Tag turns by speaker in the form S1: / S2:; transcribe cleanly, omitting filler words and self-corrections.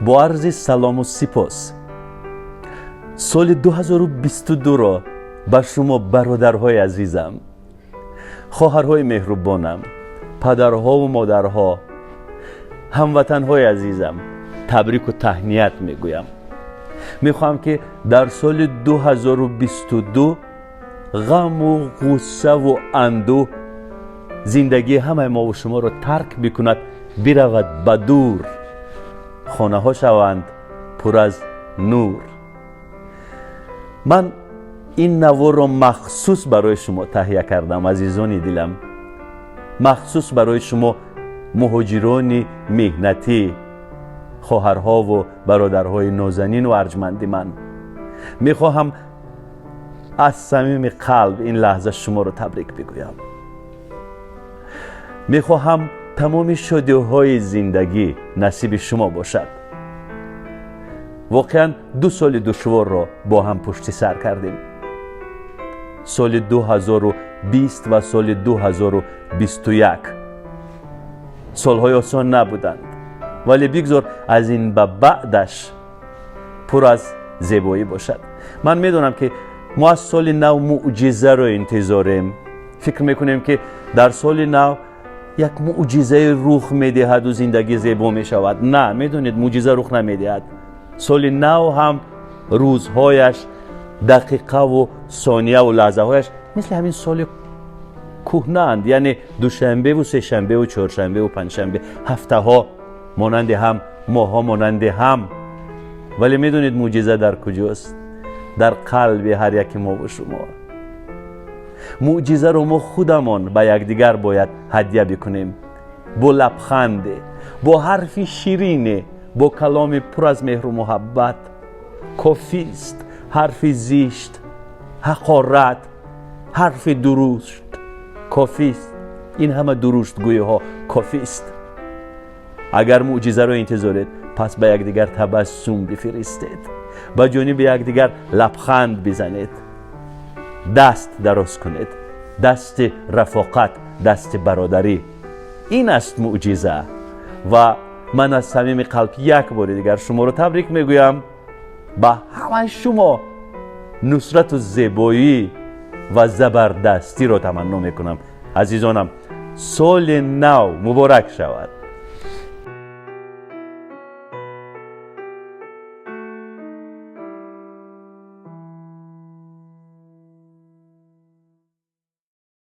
S1: Бо арзи салому сипос соли 2022-ро ба шумо, бародарҳои азизам, хоҳарҳои меҳрубонам, падарҳову модарҳо, ҳамватанҳои азизам, табрику таҳният мегӯям. Мехоҳам, ки дар соли 2022 ғаму ғуссаву андӯҳ зиндагии ҳамаи мову шуморо тарк бикунад, биравад ба дур, хонаҳо шаванд пур аз нур. Ман ин наворро махсус барои шумо таҳия кардам, азизони дилам, махсус барои шумо, муҳоҷирони меҳнатӣ, хоҳарҳову бародарҳои нозанину арҷманди ман. Мехоҳам аз самими қалб ин лаҳза шуморо табрик бигӯям. Мехоҳам тамоми шодиҳои зиндагӣ насиби шумо бошад. Воқеан, 2 соли душворро бо ҳам пушти сар кардем: соли 2020 ва соли 2021. Солҳои осон набуданд, вале бигзор аз ин ба баъдаш пур аз зебоӣ бошад. Ман медонам, ки мо аз соли нав муъҷизаро интизорем. Фикр мекунем, ки дар соли нав як муъҷизае рух медиҳаду зиндагӣ зебо мешавад. На, медонед, муъҷиза рух намедиҳад. Соли нав ҳам рӯзҳояш, дақиқаву сонияву лаҳзаҳояш мисли ҳамин соли кӯҳнаанд, яъне душанбеву сешанбеву чоршанбеву панҷшанбе, ҳафтаҳо монанди ҳам, моҳҳо монанди ҳам. Вале медонед, муъҷиза дар куҷост? Дар қалби ҳар яки мову шумо. Муъҷизаро мо худамон ба якдигар бояд ҳадя бикунем: бо лабханде, бо ҳарфи ширине, бо каломи пур аз меҳру муҳаббат кофист. Ҳарфи зишт, ҳақорат, ҳарфи дурушт кофист. Ин ҳама дуруштгӯиҳо кофист. Агар муъҷизаро интизоред, пас ба якдигар табассум бифиристед, ба ҷониби якдигар лабханд бизанед, даст дароз кунед, дасти рафоқат, дасти бародарӣ. Ин аст муъҷиза. Ва ман аз самими қалб як бори дигар шуморо табрик мегӯям. Ба ҳамаи шумо нусрату зебоӣ ва забардастиро таманно мекунам. Азизонам, соли нав муборак шавад!